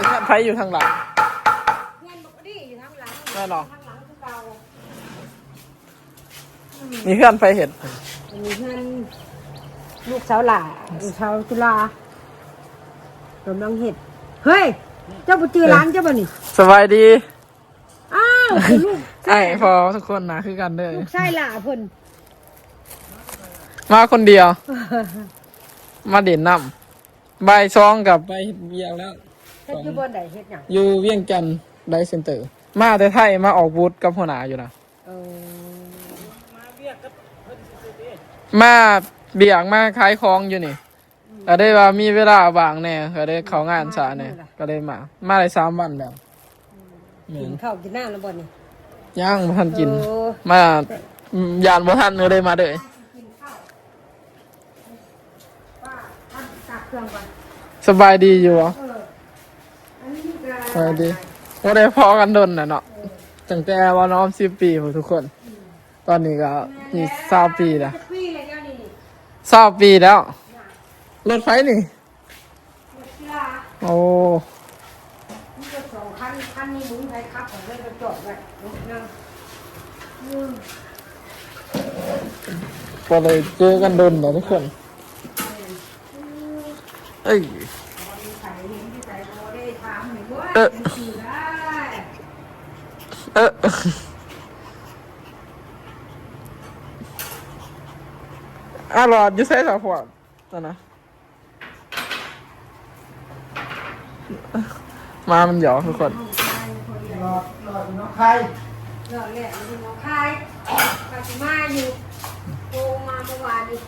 ເຮືອນໃຜຢູ່ທາງຫຼັງ? ເຮືອນບັກດີຢູ່ທາງຫຼັງ. ແມ່ນບໍ່? ທາງຫຼັງຄືເກົ່າ. ນີ້ເຮືອນໃຜເຮັດ? ອັນນີ້ເຮືອນລູກສາວຫຼ້າ ລູກສາວຈຸລາ ກຳລັງເຮັດ. ເຮີ້ຍ ເຈົ້າບໍ່ຈື່ຫຼານເຈົ້າບໍ່ນີ້? ສະບາຍດີ. ອ້າວ ລູກ ອ້າຍພໍ່ທຸກຄົນນະ ຄືກັນເດີ. ລູກຊາຍຫຼ້າເພິ່ນ ມາຄົນດຽວ ມາຫຼິ້ນນຳ. ບ່າຍສອງກໍໄປເຮັດວຽກແລ້ວ. ເຮັດຢູ່ບ່ອນໃດ? ເຮັດຫຍັງ? ຢູ່ວຽງຈັນໄດເຊັນເຕີ. ມາແຕ່ໄທ ມາອອກບູດກັບຫົວໜ້າຢູ່ນະ. ເອີ ມາວຽກມາຂາຍຂອງຢູ່ນີ້. ອືມ ກໍໄດ້ວ່າມີເວລາວ່າງແດ່ ກໍໄດ້ເຂົ້າງານຊ້າແດ່ ອືມ ກໍເລີຍມາ ມາໄດ້ສາມວັນແລ້ວ. ອືມ ແມ່ນ ກິນເຂົ້າກິນນ້ຳແລ້ວບໍ່ນີ້? ຍັງບໍ່ທັນກິນ. ໂອ້ ມາ ຢ້ານບໍ່ທັນ ກໍເລີຍມາເລີຍ. ກິນເຂົ້າ ວ່າ ອັນ ຕັກເຄື່ອງກ່ອນ. ສະບາຍດີຢູ່ບໍ່? ເອີ ອັນນີ້ກໍ ສະບາຍດີ. ບໍ່ໄດ້ພໍ້ກັນດົນແລ້ວເນາະ. ເອີ ຕັ້ງແຕ່ວ່ານ້ອງສິບປີພຸ້ນທຸກຄົນ. ອືມ ຕອນນີ້ກໍມີຊາວປີແລ້ວ. ຈັກປີແລ້ວດຽວນີ້? ຊາວປີແລ້ວ. ລົດໃຜນີ້? ລົດກິລາ. ໂອ້ ມີລົດສອງຄັນ ຄັນນີ້ບໍ່ມີໃຜຂັບ ຂ້ອຍເລີຍໄປຈອດໄວ້ລົດນຳ. ອືມ ບໍ່ໄດ້ເຈີກັນດົນແລ້ວທຸກຄົນ. ເອີ ເອີ ອາຫຼອດຢູ່ໃສສະພວກ ຕອນນະ ມາມັນຫຍອກທຸກຄົນ. ຫຼອດ ຫຼອດຢູ່ໜອງຄາຍ ຫຼອດແຫຼະ ຢູ່ໜອງຄາຍ ກໍຊິມາຢູ່ ໂທມາເມື່ອວານນີ້ ຍັ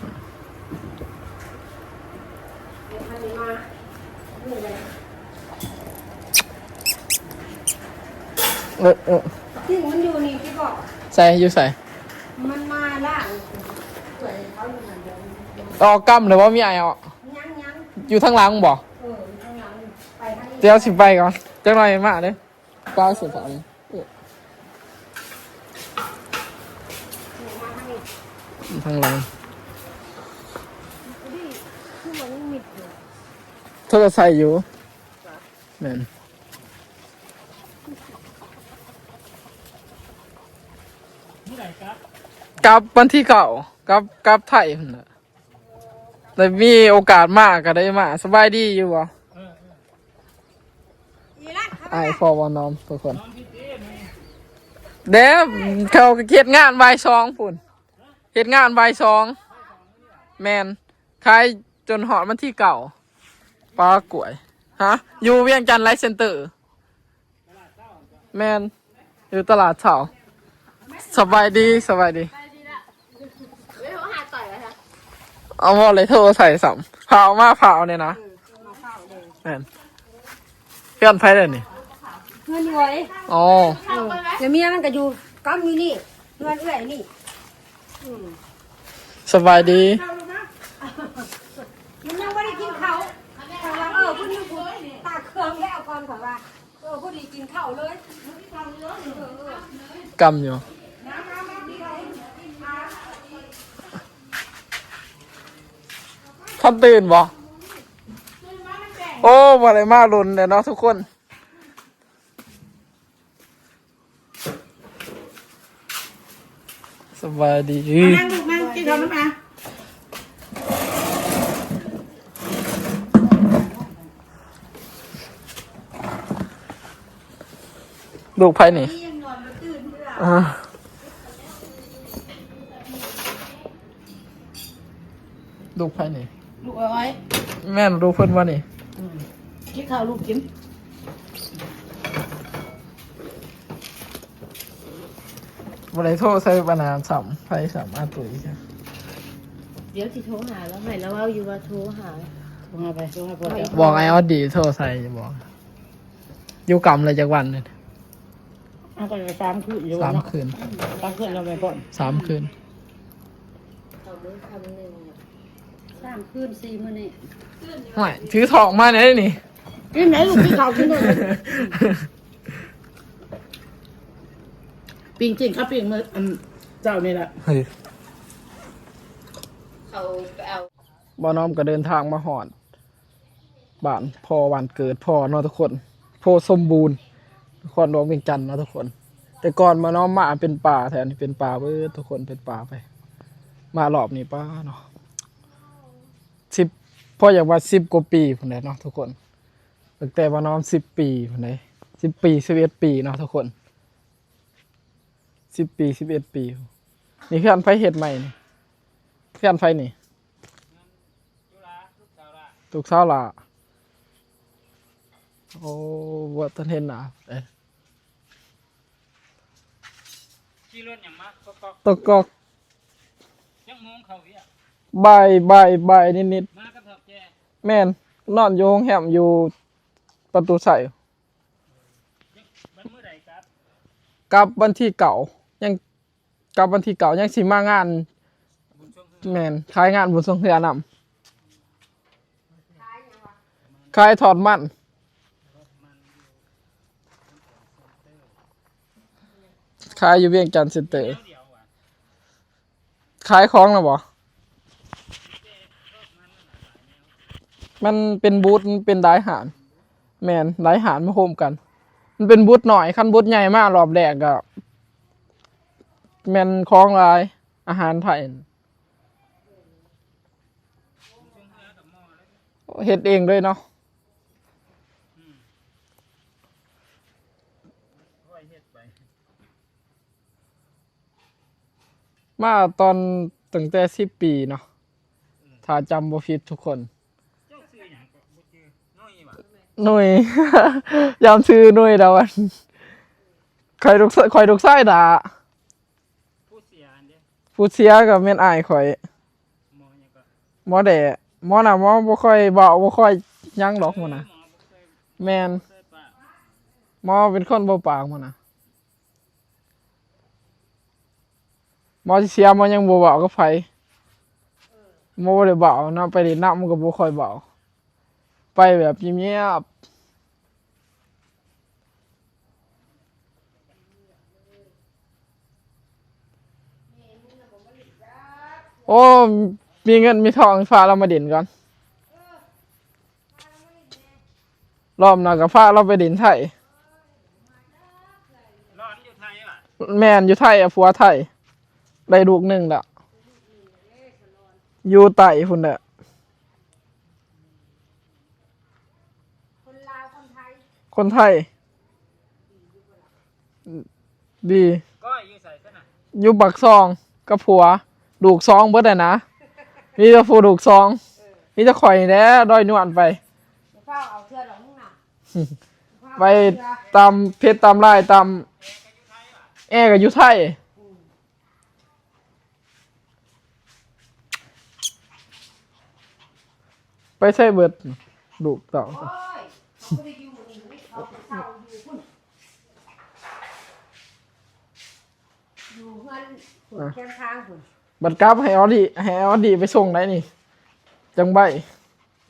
ງບໍ່ທັນໄດ້ມາ. ເອີ ເອີ ຈິງມັນຢູ່ນີ້ທີ່ບອກ. ໃສ ຢູ່ໃສ? ມັນມາລ້າງຖ້ວຍເຂົາຢູ່ຫັ້ນ. ອອກກຳແລ້ວບໍ່? ມີອ້າຍອອກ ຍັງໆ ຢູ່ທາງຫຼັງບໍ່? ເອີ ຢູ່ທາງຫຼັງ ໄປທາງນີ້ ດຽວຊິໄປກ່ອນ ຈັກໜ່ອຍມາເດີ້. ປ້າເສື້ອຜ້ານີ້ ເອີ ມາທາງນີ້ ທາງຫຼັງ ໂທລະໃສ່ຢູ່. ແມ່ນ ກັບວັນທີເກົ້າ ກັບ ກັບໄທພຸ້ນແຫຼະ. ໄດ້ມີໂອກາດມາກໍໄດ້ມາ. ສະບາຍດີຢູ່ບໍ່? ອ້າຍພໍ່ບໍ່ນອມທຸກຄົນ ແດ່ ເຂົາກໍເຮັດງານບ່າຍສອງພຸ້ນ ເຮັດງານບ່າຍສອງ. ແມ່ນ ຂາຍຈົນຮອດວັນທີເກົ້າ. ປາກ້ວຍ ຮະ ຢູ່ວຽງຈັນໄລເຊັນເຕີ. ແມ່ນ ຢູ່ຕະຫຼາດເຊົ້າ. ສະບາຍດີ ສະບາຍດີ. ເອົາບໍ່ໄດ້ໂທໃສ່ຊ້ຳ ພາອອກມາ ພາເອົານີ້ນະ. ແມ່ນ ເຮືອນໃຜເດີນີ້? ເຮືອນອີ່ຫວຍ. ອໍ ເອີ ແລ້ວເມຍມັນກໍຢູ່ກຳຢູ່ນີ້ ເຮືອນເອື້ອຍນີ້. ອືມ ສະບາຍດີ. ມັນຍັງບໍ່ໄດ້ກິນເຂົ້າ ຂ້ອຍວ່າ ເອີ ເພິ່ນຢູ່ພຸ້ນ ຕາກເຄື່ອງແລ້ວກ່ອນ ຂ້ອຍວ່າ. ເອີ ພໍດີກິນເຂົ້າເລີຍ ກຳຢູ່. ທ່ານຕື່ນບໍ່? ໂອ້ ບໍ່ໄດ້ມາດົນແລ້ວເນາະທຸກຄົນ. ສະບາຍດີ. ມານັ່ງລູກ ມາກິນເຂົ້ານຳອາ. ລູກໃຜນີ້? ອ່າ ລູກໃຜນີ້? ລູກອ້ອຍ. ແມ່ນລູກເພິ່ນບໍ່ນີ້? ອືມ ກິນເຂົ້າລູກກິນ. ບໍ່ໄດ້ໂທໃສ່ປານນັ້ນຊ້ຳ ໃຜຊ້ຳ ອາຕຸ້ຍ. ດຽວຊິໂທຫາລາວໃໝ່ ລາວເວົ້າຢູ່ວ່າໂທຫາ. ໂທຫາໃຜ? ໂທຫາພໍ່ເຈົ້າ. ບອກອ້າຍອອດດີໂທໃສ່ ບອກ ຢູ່ກຳລະຈັກວັນນີ້? ເຮົາກໍສາມຄືນຢູ່ ສາມຄືນ ສາມຄືນແລ້ວແມ່ນບໍ່? ສາມຄືນ ສາມຄືນສີ່ມື້ນີ້. ຫ້ວຍ ຖືທອງມາແດ່ນີ້. ກິນໄດ້ລູກ ກິນເຂົ້າກິນເຂົ້າ. ປີ້ງຈິ້ງກັບປີ້ງມື້ ອັນ ເຈົ້ານີ້ລະ. ເຮີ້ຍ ເຂົາໄປເອົາ. ບ່າວນ້ອມກໍເດີນທາງມາຮອດບ້ານພໍ່ ບ້ານເກີດພໍ່ເນາະທຸກຄົນ. ໂພສົມບູນ ນະຄອນຫຼວງວຽງຈັນເນາະທຸກຄົນ. ແຕ່ກ່ອນມາເນາະ ມາເປັນປ່າແຖວນີ້ ເປັນປ່າເບິດທຸກຄົນ ເປັນປ່າໄປ. ມາຮອບນີ້ ປາເນາະ ສິບ ພໍຢາກວ່າສິບກວ່າປີພຸ້ນແຫຼະເນາະທຸກຄົນ. ຕັ້ງແຕ່ວ່ານ້ອງສິບປີພຸ້ນເດ້ ສິບປີ ສິບເອັດປີເນາະທຸກຄົນ ສິບປີ ສິບເອັດປີ. ນີ້ເຮືອນໃຜເຮັດໃໝ່ນີ້? ເຮືອນໃຜນີ້? ລູກສາວຫຼ້າ. ໂອ້ ບໍ່ທັນເຫັນໜ້າເດ້. ຂີ່ລົດຫຍັງມາ? ກອກໆ ຕະກອກ. ຈັກໂມງເຂົ້າວຽກ? ບ່າຍ ບ່າຍ ບ່າຍນິດໆ. ມາກັບເຖົ້າແກ່? ແມ່ນ ນອນຢູ່ໂຮງແຮມຢູ່ປະຕູໄຊ. ບັດມື້ໃດກັບ? ກັບວັນທີເກົ້າ ຍັງ ກັບວັນທີເກົ້າ ຍັງຊິມາງານ. ແມ່ນ ຂາຍງານບຸນຊ່ວງເຮືອນຳ. ຂາຍທອດມັນ ຂາຍຢູ່ວຽງຈັນເຊັນເຕີ. ຂາຍຂອງນະບໍ? ມັນເປັນບູດ ມັນເປັນຫຼາຍຮ້ານ. ແມ່ນ ຫຼາຍຮ້ານມາໂຮມກັນ. ມັນເປັນບູດນ້ອຍ ຄັນບູດໃຫຍ່ມາຮອບແລກກະແມ່ນຂອງຫຼາຍ ອາຫານໄທ. ເຮັດເອງເລີຍເນາະ. ມາຕອນຕັ້ງແຕ່ສິບປີເນາະ ຖ້າຈຳບໍ່ຜິດທຸກຄົນ. ເຈົ້າຊື່ຫຍັງເກາະ? ບໍ່ຈື່. ໜຸ່ຍຫວາ? ໜຸ່ຍ ຈຳຊື່ໜຸ່ຍດາວັນ. ຂ້ອຍລູກ ຂ້ອຍລູກຊາຍດາ. ຜູ້ເສຍຫັ້ນເດ້? ຜູ້ເສຍກໍແມ່ນອ້າຍຂ້ອຍ. ໝໍຫຍັງເກາະ? ໝໍແດ່. ໝໍນະ ໝໍບໍ່ຄ່ອຍເວົ້າ ບໍ່ຄ່ອຍຫຍັງດອກໝໍນະ. ເອີ ໝໍບໍ່ຄ່ອຍ ແມ່ນ ບໍ່ຄ່ອຍປາກ. ໝໍເປັນຄົນບໍ່ປາກໝໍນະ. ໝໍຊິເສຍ ໝໍຍັງບໍ່ເວົ້າກັບໃຜ. ໝໍບໍ່ໄດ້ເວົ້ານຳ ໄປຫຼິ້ນນຳມັນກໍບໍ່ຄ່ອຍເວົ້າ ໄປແບບງຽບໆ. ໂອ້ ມີເງິນມີທອງ ພາລາວມາຫຼິ້ນກ່ອນ. ຮອບໜ້າກໍພາລາວໄປຫຼິ້ນໄທ. ແມ່ນ ຢູ່ໄທ ເອົາຜົວໄທ ໄດ້ລູກໜຶ່ງແລ້ວ ຢູ່ໃຕ້ພຸ້ນແຫຼະ. ຄົນລາວ ຄົນໄທ ຄົນໄທ. ດີ. ກ້ອຍຢູ່ໃສຊັ້ນນະ? ຢູ່ປາກຊ່ອງກັບຜົວ ລູກສອງເບິດແລ້ວນະ. ມີແຕ່ຜູ້ລູກສອງ. ເອີ ມີແຕ່ຂ້ອຍນີ້ແຫຼະລອຍນວນໄປ. ຢ່າຟ້າວເອົາເທື່ອດອກມຶງນະ. ໄປຕາມເຟສຕາມໄລນ໌ ຕາມ ແອກໍຢູ່ໄທ. ອືມ. ໄປໃສເບິດລູກເຕົ້າ? ໂອ້ຍ ເຂົາບໍ່ໄດ້ຢູ່ນີ້ ເຂົາໄປເຊົ່າຢູ່ພຸ້ນ ຢູ່ເຮືອນພຸ້ນ ອ່ະ ແຄມທາງພຸ້ນ. ບັດກັບໃຫ້ອອດດີ ໃຫ້ອອດດີໄປສົ່ງໄດ້ນີ້ ຈັ່ງໄປ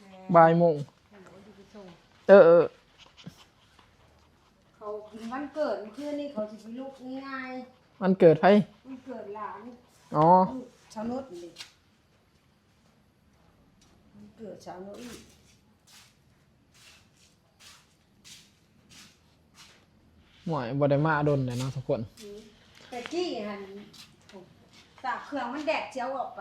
ແມ່ນ ບ່າຍໂມງ ໃຫ້ອອດດີໄປສົ່ງ. ເອີ ເອີ. ເຂົາ ວັນເກີດມື້ຄືນນີ້ ເຂົາຊິໄປລຸກງ່າຍໆ. ວັນເກີດໃຜ? ວັນເກີດຫຼານ. ອໍ ລູກສາວນຸດນີ້ ວັນເກີດສາວນຸດ. ໂອ້ຍ ບໍ່ໄດ້ມາດົນແລ້ວເນາະທຸກຄົນ. ອືມ ແຕ່ກີ້ຫັ້ນ ຕາກເຄື່ອງມັນແດດຈຽວອອກໄປ.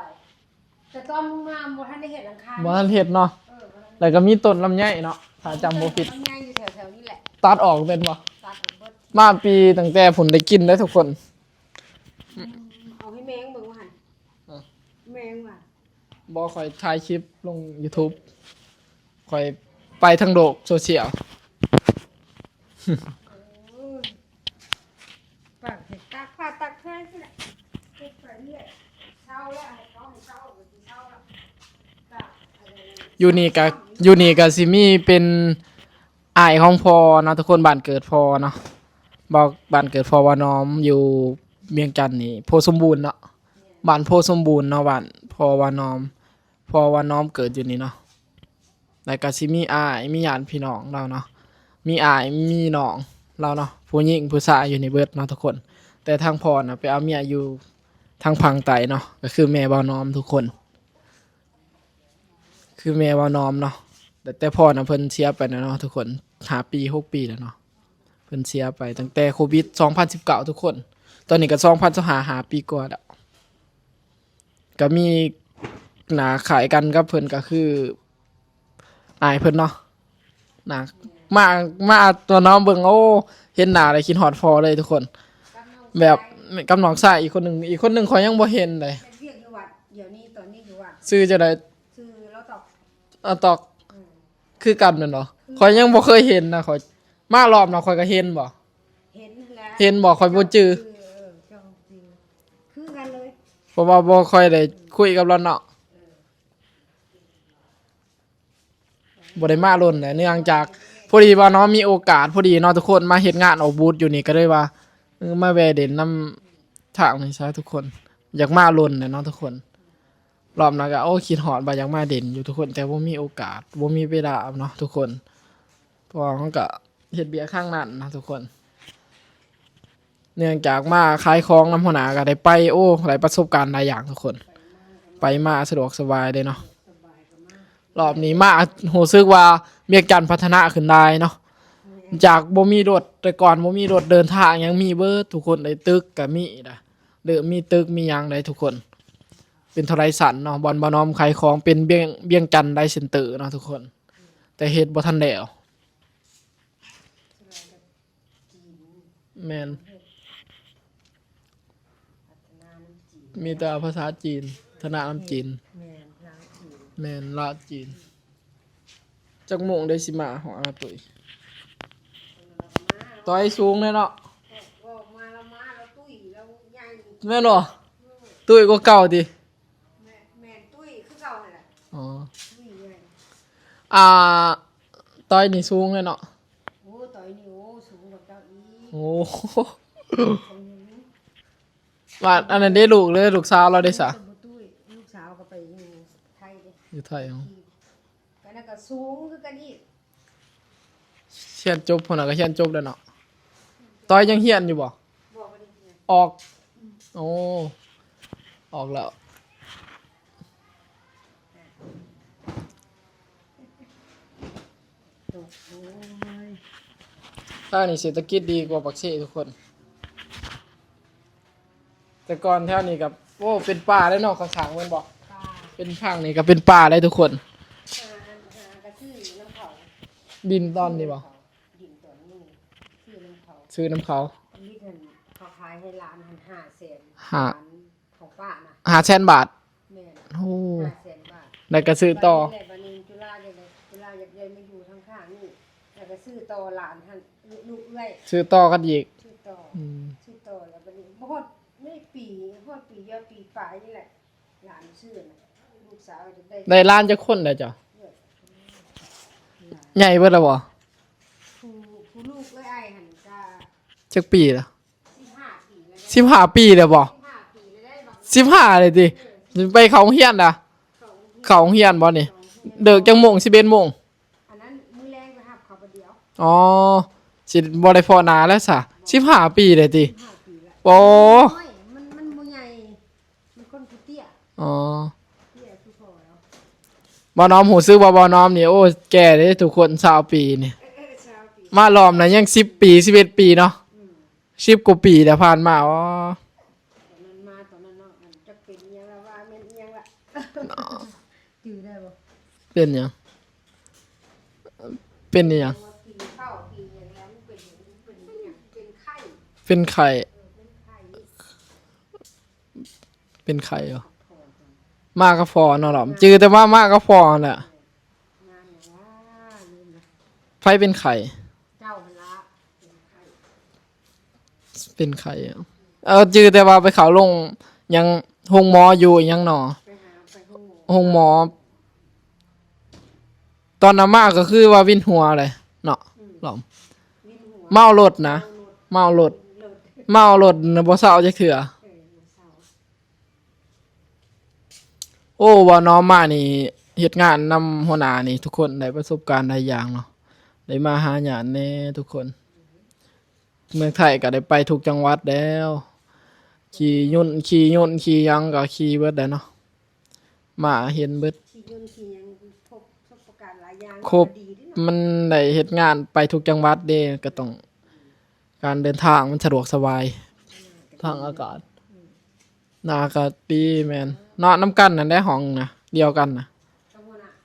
ແຕ່ຕອນມາບໍ່ທັນໄດ້ເຮັດຫຼັງຄາ ບໍ່ທັນເຮັດເນາະ. ເອີ ບໍ່ທັນ ແລ້ວກໍມີຕົ້ນລຳໄຍເນາະ ຖ້າຈຳບໍ່ຜິດ. ມີຕົ້ນລຳໄຍຢູ່ແຖວໆນີ້ແຫຼະ ຕັດອອກແມ່ນບໍ່? ຕັດອອກເບິດ. ມາປີຕັ້ງແຕ່ພຸ້ນໄດ້ກິນເດ້ທຸກຄົນ. ອືມ ເອົາໃຫ້ແມງເບິ່ງວ່າຫັ້ນ. ອືມ ແມງວ່າ ບໍ່ ຂ້ອຍຖ່າຍຄລິບລົງຢູທູບ ຂ້ອຍໄປທາງໂລກໂຊຊຽວ. ໂອ້ຍ ປາກເຫັດຕາກຜ້າຕາກແພງຊີ້ແຫຼະ ເຮັດໄປເລື້ອຍ. ເຊົາແລ້ວ ໃຫ້ເຂົາໃຫ້ເຊົາກໍຊິເຊົາແລ້ວ. ຢູ່ນີ້ກະ ຢູ່ນີ້ກະຊິມີເປັນອ້າຍຂອງພໍ່ເນາະທຸກຄົນ ບ້ານເກີດພໍ່ເນາະ. ບ້ານເກີດພໍ່ວານອມຢູ່ວຽງຈັນນີ້ ໂພສົມບູນເນາະ ບ້ານໂພສົມບູນເນາະ ບ້ານພໍ່ວານອມ. ເພາະວ່ານ້ອງເກີດຢູ່ນີ້ເນາະ ແລ້ວກໍຊິມີອ້າຍ ມີຍາດພີ່ນ້ອງລາວເນາະ ມີອ້າຍ ມີນ້ອງລາວເນາະ ຜູ້ຍິງຜູ້ຊາຍຢູ່ນີ້ເບິດເນາະທຸກຄົນ. ແຕ່ທາງພໍ່ນະໄປເອົາເມຍຢູ່ທາງຝັ່ງໃຕ້ເນາະ ກໍຄືແມ່ບ່າວນອມທຸກຄົນ ຄືແມ່ບ່າວນອມເນາະ. ແຕ່ ແຕ່ພໍ່ນະເພິ່ນເສຍໄປແລ້ວເນາະທຸກຄົນ ຫ້າປີ ຫົກປີແລ້ວເນາະ ເພິ່ນເສຍໄປຕັ້ງແຕ່ໂຄວິດສອງພັນສິບເກົ້າ ທຸກຄົນ. ຕອນນີ້ກໍສອງພັນຊາວຫ້າ ຫ້າປີກວ່າແລ້ວ. ກໍມີໜ້າຄ້າຍກັນກັບເພິ່ນ ກໍຄືອ້າຍເພິ່ນເນາະ. ໜ້າ ມາ ມາຕົວະນ້ອງເບິ່ງ ໂອ້ ເຫັນໜ້າແລ້ວຄິດຮອດພໍ່ເລີຍທຸກຄົນ. ແບບກັບນ້ອງຊາຍອີກຄົນໜຶ່ງ ອີກຄົນໜຶ່ງຂ້ອຍຍັງບໍ່ເຫັນເລີຍ. ເຮັດວຽກຢູ່ວັດ ດຽວນີ້ຕອນນີ້ຢູ່ວັດ. ຊື່ຈັ່ງໃດ? ຊື່ລາວຕອກ ລາວຕອກ. ອືມ ຄືກັນແມ່ນບໍ່? ຂ້ອຍຍັງບໍ່ເຄີຍເຫັນນະ. ຂ້ອຍມາລອບນັ້ນຂ້ອຍກໍເຫັນບໍ່? ເຫັນຫັ້ນແຫຼະ. ເຫັນບໍ່? ຂ້ອຍບໍ່ຈື່. ເຈົ້າຈື່ ເຈົ້າຈື່ ຄືກັນເລີຍ. ເພາະວ່າບໍ່ຄ່ອຍໄດ້ຄຸຍກັບລາວເນາະ. ເອີ ບໍ່ໄດ້ມາດົນແຫຼະ ເນື່ອງຈາກພໍດີວ່າເນາະ ມີໂອກາດພໍດີເນາະທຸກຄົນ ມາເຮັດງານອອກບູດຢູ່ນີ້ ກໍເລີຍວ່າ ເອີ ມາແວ່ເດັ່ນນຳທາງນີ້ຊະທຸກຄົນ. ຢາກມາດົນແຫຼະເນາະທຸກຄົນ. ລອບນັ້ນກໍ ໂອ້ ຄິດຮອດວ່າຢາກມາເດັ່ນຢູ່ທຸກຄົນ ແຕ່ບໍ່ມີໂອກາດ ບໍ່ມີເວລາເນາະທຸກຄົນ ເພາະວ່າເຮົາກໍເຮັດວຽກທາງນັ້ນນະທຸກຄົນ. ເນື່ອງຈາກມາຂາຍຂອງນຳຫົວໜ້າກໍໄດ້ໄປ ໂອ້ ໄດ້ປະສົບການຫຼາຍຢ່າງທຸກຄົນ ໄປມາສະດວກສະບາຍເດ້ເນາະ. ລອບນີ້ມາຮູ້ສຶກວ່າວຽງຈັນພັດທະນາຂຶ້ນຫຼາຍເນາະ ຈາກບໍ່ມີລົດ ແຕ່ກ່ອນບໍ່ມີລົດເດີນທາງ ຍັງມີເບີດທຸກຄົນ ໄດ້ຕຶກກໍມີນະ ເລີ່ມມີຕຶກມີຫຍັງໄດ໋ທຸກຄົນ. ເປັນເທົ່າໃດຊັ້ນເນາະ ບ່ອນບ່າວນ້ອມຂາຍຂອງ ເປັນວຽງ ວຽງຈັນໄດເຊັນເຕີເນາະທຸກຄົນ ແຕ່ເຮັດບໍ່ທັນແລ້ວ. ແມ່ນ ພັດທະນານຳຈີນ ມີແຕ່ພາສາຈີນ ພັດທະນານຳຈີນ. ແມ່ນ ລາວຈີນ ແມ່ນ ລາວຈີນ. ຈັກໂມງໄດ້ຊິມາຮອດ ອາ ຕຸ້ຍ? ຕໍ່ຍສູງເດ້ເນາະ. ອອກມາລະມາລະຕຸ້ຍລະໃຫຍ່ ແມ່ນບໍ່? ອືມ ຕຸ້ຍກວ່າເກົ່າຕິ? ແມ່ນ ແມ່ນ ຕຸ້ຍຄືເກົ່າຫັ້ນແຫຼະ. ອໍ ຕຸ້ຍໃຫຍ່. ອ່າ ຕ່ອຍນີ້ສູງເລີຍເນາະ. ໂອ້ ຕ່ອຍນີ້ ໂອ້ ສູງກວ່າເກົ່າອີກ. ໂອ້ ອືມ ວ່າອັນນັ້ນເດ້ ລູກເດ້ ລູກສາວລາວເດ້ສະ? ລູກສາວກໍໄປຢູ່ໄທເດ້. ຢູ່ໄທ. ອໍ ອັນນັ້ນກໍສູງຄືກັນອີກ. ຮຽນຈົບພຸ້ນນະ ກໍຮຽນຈົບແລ້ວເນາະ. ຕອຍຍັງຮຽນຢູ່ບໍ່? ບໍ່ ບໍ່ໄດ້ຮຽນ. ອອກ. ອືມ ໂອ້ ອອກແລ້ວ. ໂອ້ຍ ທາງນີ້ເສດຖະກິດດີກວ່າປາກເຊທຸກຄົນ. ແຕ່ກ່ອນແຖວນີ້ກໍ ໂອ້ ເປັນປ່າເດ້ເນາະ ຂ້າງໆ ແມ່ນບໍ່? ປ່າ ເປັນທາງນີ້ກໍເປັນປ່າເດ້ທຸກຄົນ. ຫາ ຫາກໍຊື້ນຳເຂົາ ດິນຕອນນີ້ບໍ່? ດິນຕອນນີ້ຊື້ນຳເຂົາ ຊື້ນຳເຂົາ. ອັນນີ້ເພິ່ນເຂົາຂາຍໃຫ້ຫຼານຫັ້ນຫ້າແສນ ຫ້າ ຂອງປ້ານະ ຫ້າແສນບາດ. ແມ່ນ ໂອ້ ຫ້າແສນບາດ ແລ້ວກໍຊື້ຕໍ່. ບັດນີ້ແຫຼະ ບັດນີ້ຈຸລາ ຈຸລາຢາກໄດ້ມາຢູ່ທາງຂ້າງນີ້ ແລ້ວກໍຊື້ຕໍ່ຫຼານຫັ້ນ ລູກເອື້ອຍ ຊື້ຕໍ່ກັນອີກ. ຊື້ຕໍ່ ອືມ ຊື້ຕໍ່ ແລ້ວບັດນີ້ບໍ່ຮອດ ໃນປີ ຮອດປີດຽວ ປີປາຍນີ້ແຫຼະ ຫຼານຊື້ນະ ລູກສາວຢາກໄດ້. ໄດ້ຫຼານຈັກຄົນແລ້ວເຈົ້າ? ເອີ ຫຼານໃຫຍ່ເບິດແລ້ວບໍ່? ຜູ້ ຜູ້ລູກເອື້ອຍອ້າຍຫັ້ນກະ ຈັກປີລະ? ສິບຫ້າປີແລ້ວເດ້. ສິບຫ້າປີແລ້ວບໍ່? ສິບຫ້າປີແລ້ວເດ້. ສິບຫ້າເລີຍຕິ? ເອີ ໄປເຂົ້າໂຮງຮຽນລະ? ເຂົ້າໂຮງຮຽນ ເຂົ້າໂຮງຮຽນບໍ່ນີ້? ເລີກຈັກໂມງ? ສິບເອັດໂມງ. ອັນນັ້ນມື້ແລງໄປຮັບເຂົາຜູ້ດຽວ. ອໍ ຊິບໍ່ໄດ້ພໍ້ໜ້າແລ້ວສະ. ສິບຫ້າປີເລີຍຕິ? ສິບຫ້າປີແລ້ວ. ໂອ້ ມັນ ມັນບໍ່ໃຫຍ່ ມັນຄົນຜູ້ເຕ້ຍ. ອໍ ເຕ້ຍຄືພໍ່ລາວ. ບ່າວນ້ອມ ຮູ້ສຶກວ່າບ່າວນ້ອມນີ້ ໂອ້ ແກ່ເດ້ທຸກຄົນ ຊາວປີນີ້. ເອີ ເອີ ຊາວປີ ມາລອບນະຍັງສິບປີ ສິບເອັດປີເນາະ. ອືມ ສິບກວ່າປີແລ້ວຜ່ານມາ. ອໍ ຕອນນັ້ນມາ ຕອນນັ້ນເນາະ ອັນຈັກເປັນອີ່ຫຍັງລະ ວ່າແມ່ນອີ່ຫຍັງລະ ຈື່ໄດ້ບໍ່? ເປັນຫຍັງ? ເປັນອີ່ຫຍັງ? ປີເຂົ້າປີຫຍັງແລ້ວ ມັນເປັນ ເປັນຫຍັງ? ເປັນໄຂ້ ເປັນໄຂ້. ເອີ ເປັນໄຂ້ ເປັນໄຂ້ບໍ່? ມາກັບພໍ່ເນາະ. ເອີ ຈື່ແຕ່ວ່າມາກັບພໍ່ຫັ້ນແຫຼະ. ມາແລ້ວວ່າ ລືມລະ. ໃຜເປັນໄຂ້? ເຈົ້າຫັ້ນລະ ເປັນໄຂ້ ເປັນໄຂ້. ເອີ ຈື່ແຕ່ວ່າໄປເຂົ້າໂຮງຫຍັງ ໂຮງໝໍຢູ່ຫຍັງເນາະ? ໄປຫາ ໄປໂຮງໝໍ ໂຮງໝໍ. ຕອນນຳມາກໍຄືວ່າວິນຫົວເລີຍເນາະ. ອືມ ເມົາລົດນະ ເມົາລົດ ເມົາລົດ ເມົາລົດນະ ບໍ່ເຊົາຈັກເທື່ອ. ເອີ ບໍ່ເຊົາ. ໂອ້ ວ່າເນາະ ມານີ້ເຮັດງານນຳຫົວໜ້ານີ້ ທຸກຄົນໄດ້ປະສົບການຫຼາຍຢ່າງເນາະ ໄດ້ມາຫາຍາດແດ່ທຸກຄົນ. ເມືອງໄທກໍໄດ້ໄປທຸກຈັງຫວັດແລ້ວ ຂີ່ຍົນ ຂີ່ຍົນ ຂີ່ຫຍັງກໍຂີ່ເບິດແຫຼະເນາະ ມາເຫັນເບິດ ຂີ່ຍົນຂີ່ຫຍັງ ພົບປະສົບການຫຼາຍ ຄົບ ມັນໄດ້ເຮັດງານໄປທຸກຈັງຫວັດເດ້ ກໍຕ້ອງ ການເດີນທາງມັນສະດວກສະບາຍ ທາງອາກາດ ໜ້າອາກາດດີ. ແມ່ນ ນອນນຳກັນນັ້ນແຫຼະ ຫ້ອງນະ ດຽວກັນນະ.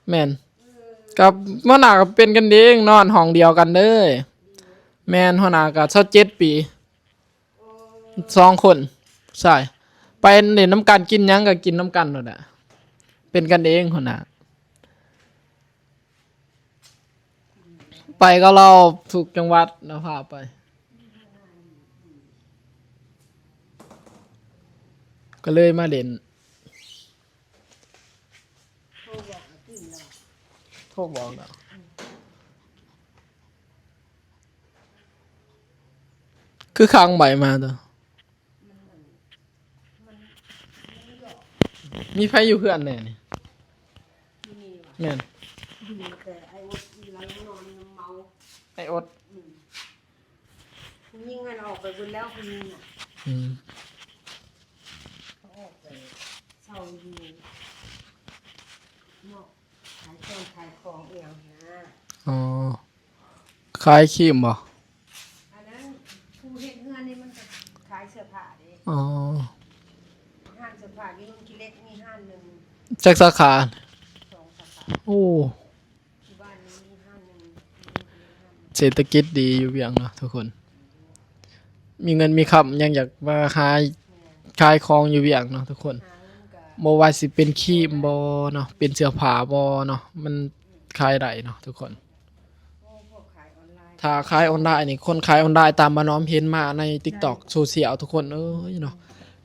ແມ່ນ ກັບຫົວໜ້າກໍເປັນກັນເອງ ນອນຫ້ອງດຽວກັນເດີ. ແມ່ນ ຫົວໜ້າກໍຊາວເຈັດປີ ສອງຄົນ ໃຊ່ ໄປຫຼິ້ນນຳກັນ ກິນຫຍັງກໍກິນນຳກັນໂລດແຫຼະ ເປັນກັນເອງ ຫົວໜ້າ. ໄປກັບລາວທຸກຈັງຫວັດນະ ພາໄປ ກໍເລີຍມາຫຼິ້ນ ໂທບອກແລ້ວ ຄືຄ້າງໃບມາຕົວະ. ມີໃຜຢູ່ເຮືອນແດ່ນີ້? ແມ່ນ ຢູ່ແຕ່ອ້າຍອົດ ອີ່ຫຼັງນອນນຳເມົາ ອ້າຍອົດ ອືມ ຜູ້ຍິງຫັ້ນອອກໄປເບິດແລ້ວ ຜູ້ຍິງນະ ອືມ ເຂົາອອກໄປເຊົ່າຢູ່ນອກ ຂາຍເຄື່ອງຂາຍຂອງອີ່ຫຍັງຫັ້ນນະ. ອໍ ຂາຍຄຣີມບໍ່? ອັນນັ້ນຜູ້ເຮັດເຮືອນນີ້ມັນກໍຂາຍເສື້ອຜ້າເດ້. ອໍ ຮ້ານເສື້ອຜ້າຢູ່ເມືອງຂີ້ເຫຼັກມີຮ້ານໜຶ່ງ. ຈັກສາຂາ? ສອງສາຂາ. ໂອ້ ຢູ່ບ້ານນີ້ມີຮ້ານໜຶ່ງ ຢູ່ເມືອງຂີ້ເຫຼັກຮ້ານໜຶ່ງ. ເສດຖະກິດດີຢູ່ວຽງເນາະທຸກຄົນ ມີເງິນມີຄຳ ຍັງຢາກມາຫາຂາຍຂອງຢູ່ວຽງເນາະທຸກຄົນ. ບໍ່ວ່າຊິເປັນຄຣີມບໍ່ເນາະ ເປັນເສື້ອຜ້າບໍ່ເນາະ ມັນຂາຍໄດ້ເນາະທຸກຄົນ. ຖ້າຂາຍອອນລາຍນີ້ ຄົນຂາຍອອນລາຍຕາມບ້ານນ້ອມເຫັນມາໃນຕິກຕັອກ ໂຊຊຽວທຸກຄົນເອີຍເນາະ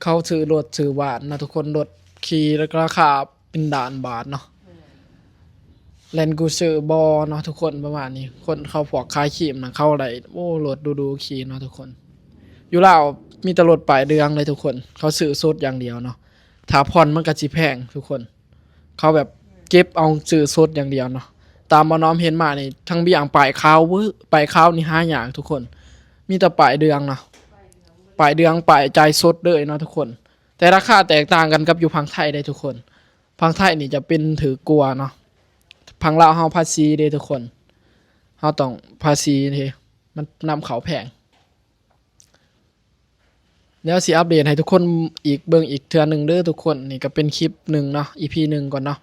ເຂົາຊື້ລົດຊື້ບ້ານເນາະທຸກຄົນ ລົດຂີ່ລາຄາເປັນລ້ານບາດເນາະ ແລນກຣູເຊີບໍເນາະທຸກຄົນ ປະມານນີ້. ຄົນເຂົາພວກຂາຍຄຣີມນະ ເຂົາໄດ້ ໂອ້ ລົດດູໆຂີ່ເນາະທຸກຄົນ. ຢູ່ລາວມີແຕ່ລົດປ້າຍເຫຼືອງເລີຍທຸກຄົນ ເຂົາຊື້ສົດຢ່າງດຽວເນາະ ຖ້າຜ່ອນມັນກໍຊິແພງທຸກຄົນ. ເຂົາແບບເກັບເອົາຊື້ສົດຢ່າງດຽວເນາະ. ຕາມບ່າວນ້ອມເຫັນມານີ້ ທັງບ້ານປ້າຍຂາວເວີ້ ປ້າຍຂາວນີ້ຫາຍາກທຸກຄົນ ມີແຕ່ປ້າຍເດືອງເນາະ ປ້າຍເດືອງ ປ້າຍຈ່າຍສົດເລີຍເນາະທຸກຄົນ. ແຕ່ລາຄາແຕກຕ່າງກັນກັບຢູ່ຝັ່ງໄທເດ້ທຸກຄົນ. ຝັ່ງໄທນີ້ຈະເປັນຖືກກວ່າເນາະ. ຝັ່ງລາວເຮົາພາສີເດ້ທຸກຄົນ ເຮົາຕ້ອງພາສີເດ້ ມັນນຳເຂົ້າແພງ. ດຽວຊິອັບເດດໃຫ້ທຸກຄົນອີກ ເບິ່ງອີກເທື່ອໜຶ່ງເດີທຸກຄົນ. ນີ້ກໍເປັນຄລິບໜຶ່ງເນາະ ອີພີໜຶ່ງກ່ອນເນາະ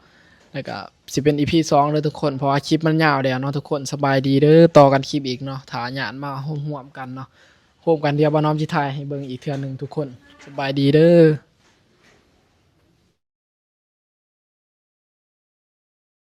ແລ້ວກໍຊິເປັນອີພີສອງເດີທຸກຄົນ ເພາະວ່າຄລິບມັນຍາວແລ້ວເນາະທຸກຄົນ. ສະບາຍດີເດີ ຕໍ່ກັນຄລິບອີກເນາະ ຖ້າຍາດມາໂຮມໆກັນເນາະ ໂຮມກັນ. ດຽວບ່າວນ້ອມຊິຖ່າຍໃຫ້ເບິ່ງອີກເທື່ອໜຶ່ງທຸກຄົນ. ສະບາຍດີເດີ.